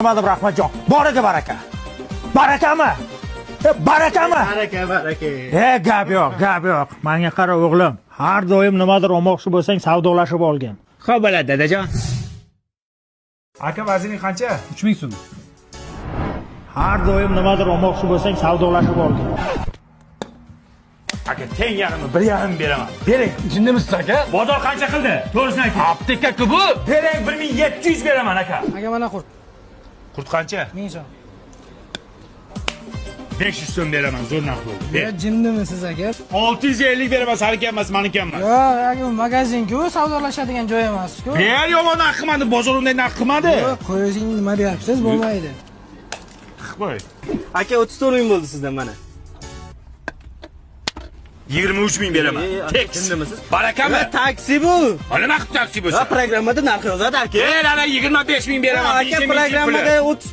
Ko'rmadim, Rahmatjon. Boriga baraka. Barakami? E, barakami? Baraka, baraka. E, gap yo'q, gap yo'q. Menga qara, o'g'lim. Har doim nimadir olmoqchi bo'lsang, savdolashib olgin. Xo'p bo'ladi, dadajon. Aka, vazining qancha? 3000 so'm. Har doim nimadir olmoqchi bo'lsang, savdolashib olgin. Aka, teng yarmi, 1,5 beraman. Bering. Jinnimisiz, aka? Bozor qancha qildi? To'g'risini ayting. Apteka-ku bu. Bering, 1700 beraman, aka. Aka, mana qurt. Qurt qancha? 1000 so'm. 500 so'm beraman, zo'r narx bo'ldi. Ber. Jinnimisiz, aka? 650 beraman, saniki emas, maniki emas. Yo'q, aka, bu magazin-ku, savdolashadigan joy emas-ku. Ber, yomon narx qilmadi, bozor unday narx qilmadi. Yo'q, qo'ying, nima deyapsiz, bo'lmaydi. Qo'y. Aka, 34 ming bo'ldi sizdan mana. 23 ming beraman. E, aka, Tekis. jinnimisiz? Barakami? Taksi bu. Mana nima qilib taksi bo'lsa? Va programmada narx yozadi, aka. Ber, ana 25 ming beraman. Aka, programmada 30